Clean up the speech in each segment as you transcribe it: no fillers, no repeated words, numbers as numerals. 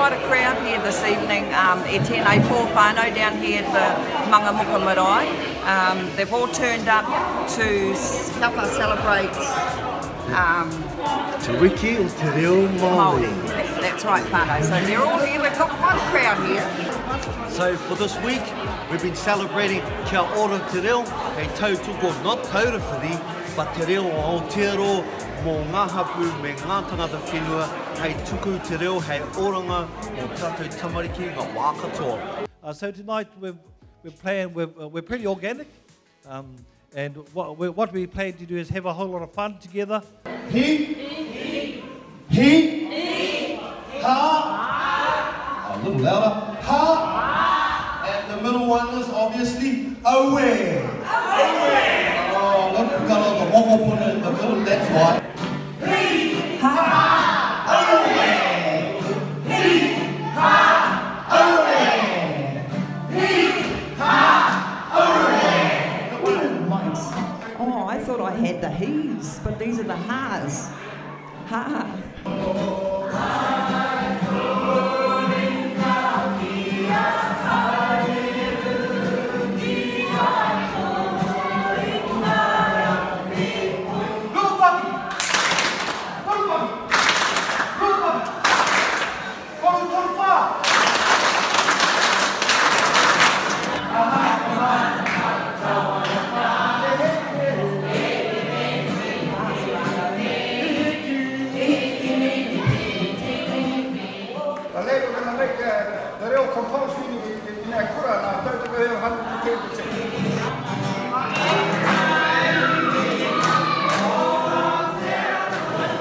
quite a crowd here this evening um, e tēnei pō whānau down here at the Mangamuka Marae. Um, they've all turned up to help us celebrate um, Te Wiki o Te Reo Māori. Māori. That's right, whānau. So they're all here. We've got quite a crowd here. So for this week, we've been celebrating Kia Ora Te Reo, hei tautoko not taurawhiri, but te reo o Aotearoa mō ngā hapū me ngā tangata whenua hei tuku te reo hei oranga mō tātou tamariki ngā wā katoa. Uh, so tonight we've, we're playing, we're, uh, we're pretty organic, um, and what we, what we plan to do is have a whole lot of fun together. He, he, ha, a little louder, ha, and the middle one is obviously aue. Oh, look, we've got all the mokopuna in the middle, that's why. He, ha, aue. He, ha, aue. He, ha, aue. Oh, I thought I had the he's, but these are the ha's. Ha. The lady we're gonna make uh, the real compulsory in our kura nā tautoko heo hanu ki te te.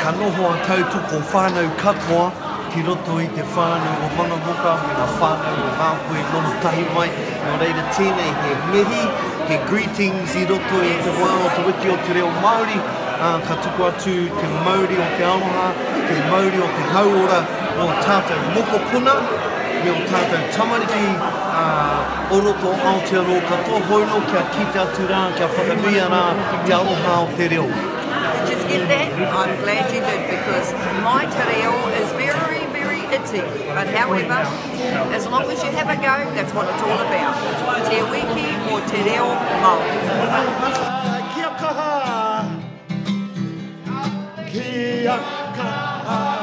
Ka noho a Tautoko whānau katoa ki roto i te whānau o Mangamuka me ngā whānau o Ngāpuhi noho tahi mai. Nō reira tēnei he mihi, he greetings i roto i te wā o te wiki o te reo Māori. Ā, ka tuku atu te mauri o te aroha, te mauri o te hauora mō tātou mokopuna me o tātou tamariki ā, o roto o Aotearoa katoa, hoi nō kia kite atu rā, kia whakanuia rā te aroha o te reo. Did you get that? I'm glad you did because my te reo is very, very itty. But however, as long as you have a go, that's what it's all about. Te wiki o te reo Māori. Kia kaha! Kia kaha!